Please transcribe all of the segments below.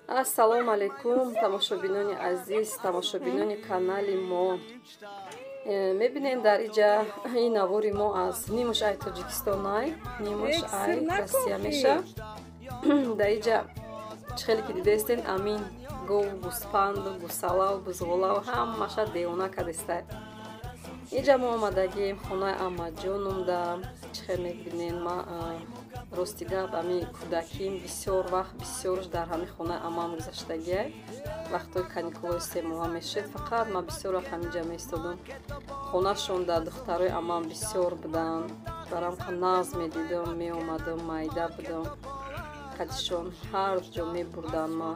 Ассалому алайкум, тамошобинони азиз, тамошобинони канали мо. Мебинем дар иҷа ин навори мо аз нимуш ай Тоҷикистонай, нимуш ай Россия меша. Дар иҷа чӣ хеле ки дидаистен, амин гов, гӯспанду, гӯсалаву, бузғолаву ҳамаша девона кадистай. Иҷа мо омадагием хонаи амаҷонумда. Чӣ хел мебинен, ма рости гап ами кӯдаким бисёр вақт бисёрш дар ҳами хонаи амам гузаштагиай. Вақтҳои каникулои семоҳа мешуд, фақат ма бисёр вақт ҳаминҷа меистодум. Хонашонда духтарои амам бисёр буданд, барам нағз медидам, меомадам, майда будам, қадишон ҳар ҷо мебурданд ма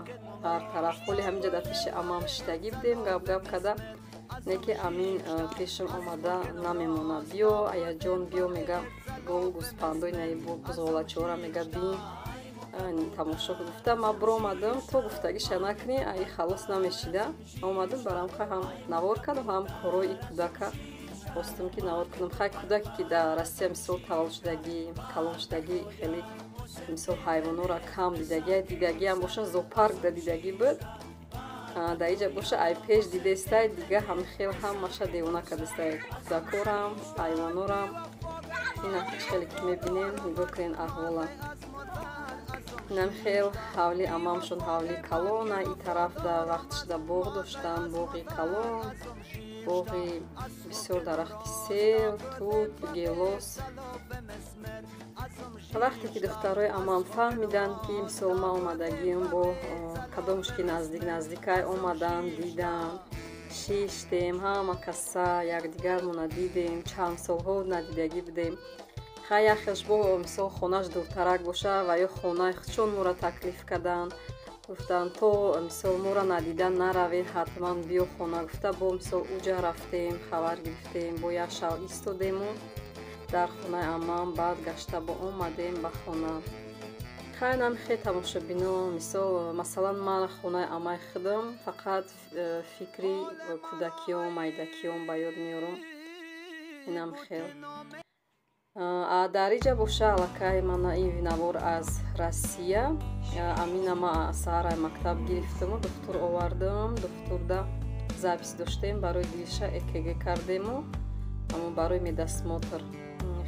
ҳар тараф. Ҳоли ҳаминҷа дар пеши амам шиштагӣ будем, гап-гап када, не ки амин пешам омада намемонад. Биё аяҷон, биё, мега, гов гӯспандои наи бузғолачора мега бин, тамошо. Гуфта ма биромадам, то гуфтагиша накунӣ, аи халос намешида. Омадам барамха ҳам навор кардам, ҳам корои кӯдака хостам ки навор кунам. Хай кӯдаке ки дар Россия мисол таваллуд шудагӣ, калон шудагӣ, хеле мисол ҳайвонора кам дидагӣ, дидагиам боша зоопарк да дидагӣ буд. Дар иҷа боша ай пеш дидестай, дига ҳами хел ҳамаша девона кардестай, кӯдакорам, ҳайвонорам. Ина чӣ хеле ки мебинем, нигоҳ кунен аҳвола. Инам хел ҳавли амамшон ҳавли калона, и тараф да вақтшда боғ доштан, боғи калон, боғи бисёр дарахти сев, тут, гелос. Вақте ки духтарои амам фаҳмиданд, ки мисол ма омадагиам, бо кадомш ки наздик наздикай омадан, дидан, шиштем, ҳама каса якдигармона дидем, чанд солҳо надидагӣ будем. Хай яхеш бо мисол хонаш дуртарак боша ва ё хонаи худшон моро таклиф карданд, гуфтанд то мисол моро надидан наравед, ҳатман биё хона, гуфта бо мисол уҷа рафтем, хабар гирифтем, бо як шав истодему дар хонаи амам, баъд гашта бо омадем ба хона. Хай намхе тамошобино, мисол масалан ман хонаи амаи худам фақат фикри кӯдакиём, майдакиём ба ёд меорам. Инам хел. А дар иҷа боша аллакай мана ин навор аз Россия. Амина ма саҳараи мактаб гирифтаму духтур овардам, духтурда запис доштем, барои дилша ЭКГ кардему, амо барои медосмотр.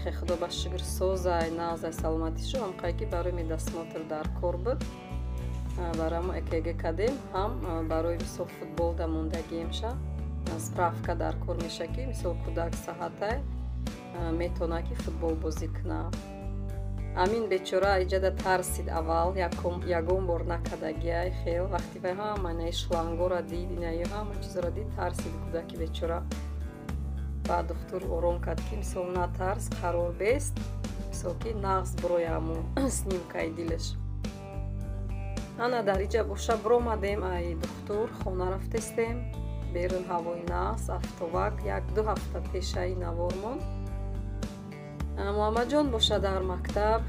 Хе худо ба шукр созай, нағзай саломатишу, ҳамқай ки барои медосмотр дар кор буд. Барамо ЭКГ кардем, ҳам барои мисол футбол да мондагиемша справка дар кор меша, ки мисол кӯдак саҳатай, метавона ки футбол бозӣ куна. Амин бечора иҷада тарсид аввал, ягон бор накардагиай хел. Вақти вай ҳама инаи шлангора дид, инаи ҳама чизора дид, тарсид кӯдаки бечора. Баъд духтур ором кард, ки мисол натарс, қарор бест, мисол ки нағз бирояму снимкаи дилаш. Ана дар иҷа боша биромадем ай духтур, хона рафтестем, берун ҳавои нағз, афтовак, як-ду ҳафта пешаи навормон. Муҳаммадҷон боша дар мактаб,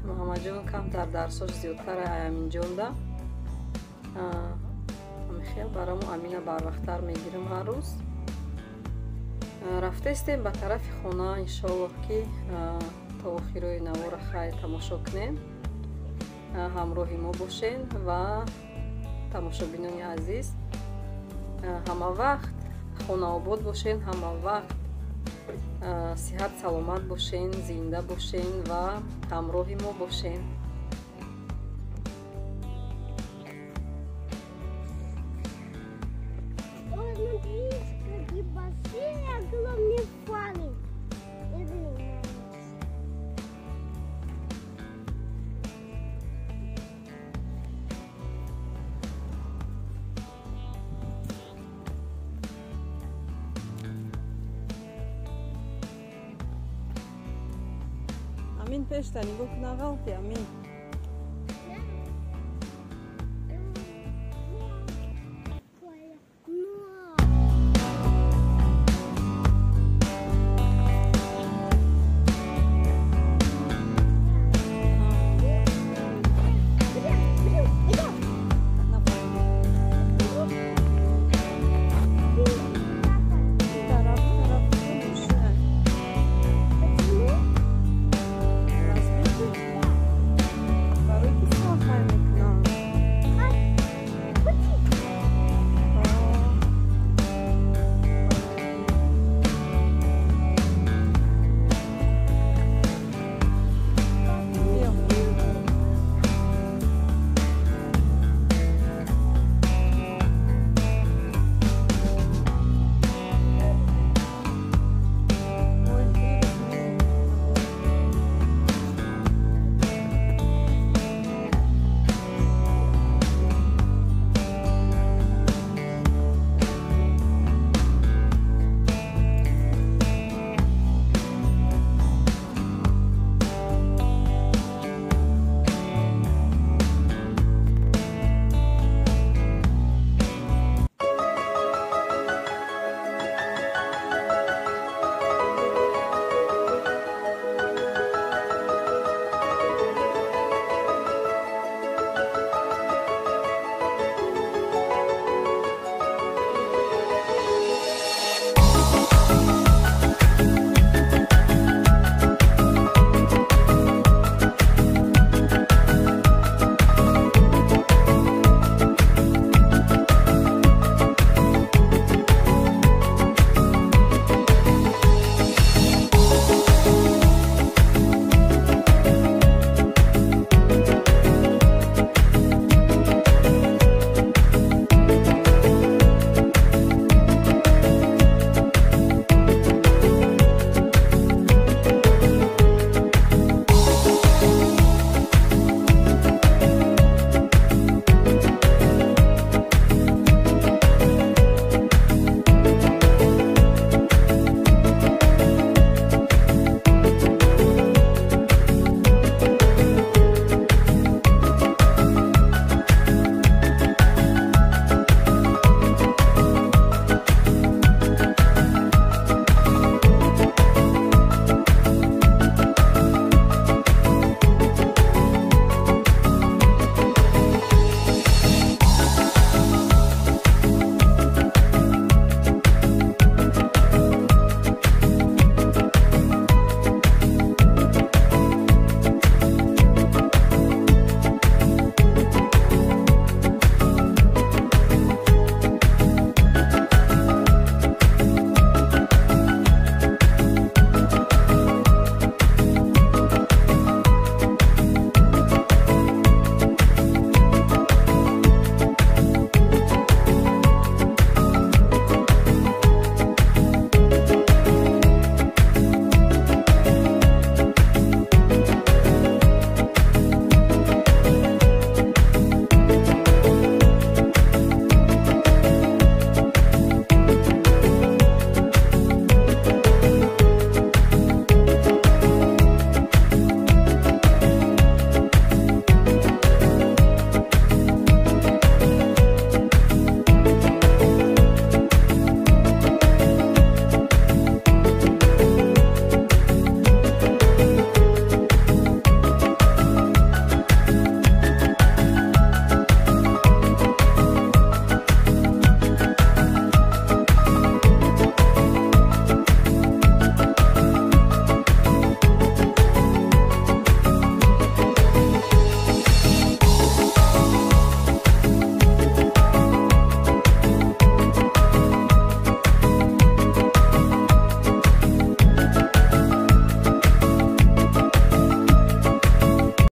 Муҳаммадҷон камтар дарсош зиёдтар ай Аминҷонда. Хел бараму Амина барвақттар мегирам ҳар рӯз. Рафтаистем ба тарафи хона, иншоаллоҳ ки то охирои навора хайр тамошо кунем, ҳамроҳи мо бошен ва тамошобинони азиз, ҳама вақт хонаобод бошен, ҳама вақт сиҳат саломат бошен, зинда бошен ва ҳамроҳи мо бошен. Амин, пешта нигоҳ куна, ғалти, Амин.